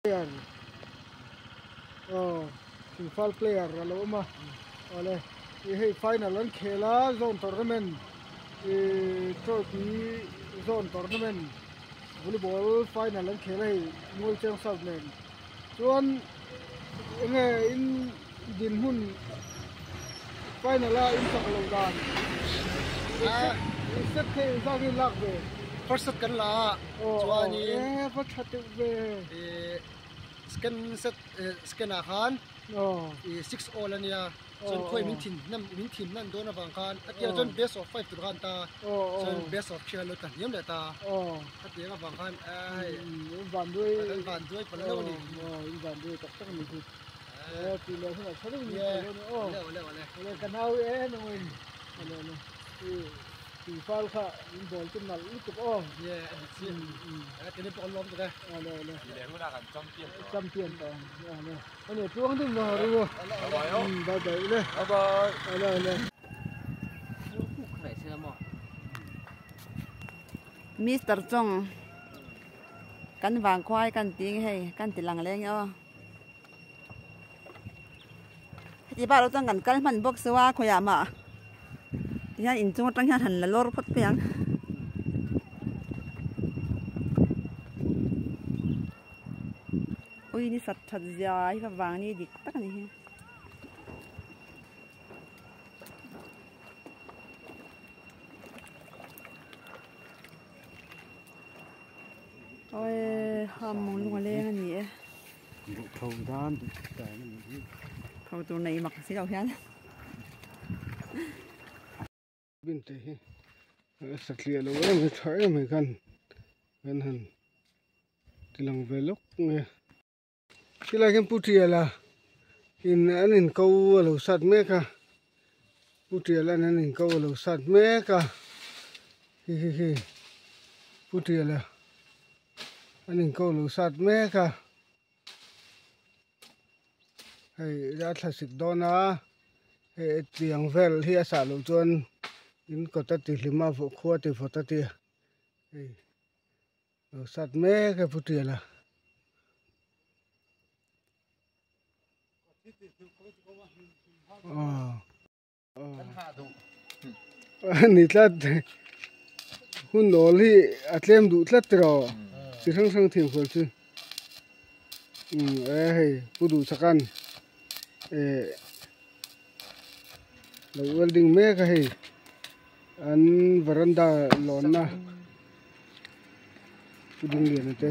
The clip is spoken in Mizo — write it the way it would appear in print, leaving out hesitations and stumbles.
Player aw thingfal player a lo awm a awle ih hei final an khel a zone tournament ih trophy zone tournament volleyball final an khel a hei Mualcheng South nen chuan enge in dinhmun final a in chak loh dan set thei zat hi lak ve first set kan la a chuanin e va tha teuh ve second set second ah khan 6 all ania chuan khawi min thin hnem min thin hnan dawn avang khan a tirah chuan best of 5 tur khan ta chuan best of 3 an lo tla hniam leh ta a tir avang khan hei van duai kan van duai palh lo ani in van duai tak tak ani chu tih leh hunah tha deuhin min sawi dawn a aw awle ka nau e nangawin awle awle tui fal kha in bawl chu nalh lutuk aw awle awle champion tawh ang awle ani tluang deuh maw ru bye bye ule awle awle. Mister Chong kan vangkhuai kan ting hei kan ti lang leng e aw. Heti bak lo chuan kan kal hman bawk so a khawiah mah tihian inchung atang hian han la lawr phawt mai ang. Ui ni sat that zia hi ka vang ni dik tak a ni hi. Awi ham lung a leng a ni e. Duh tho dan duh dan a nih hi. Tho tur nei mak si lo hian. Bin te hi a satliah lo em hi tha em hi khan kan han tilang ve lawk nge. Khilai khian Pu Tiala in an in ko a lo sat mek a Pu Tiala an in ko a lo sat mek a hi hi hi Pu Tiala. An inko lo sat mek a, hei a thlasik dawn a, hei tiang vel hi a sah loh chuan in kawt a ti hlim a khua ti vawt a tia hei lo sat mek a pu tial a. Ni tlat hun awl hi a tlem duh tlat tiraw chi hrang hrang thing hual chu e hei pu duh chak an eh lo welding mek a hei an veranda lawn na pu ding lian te.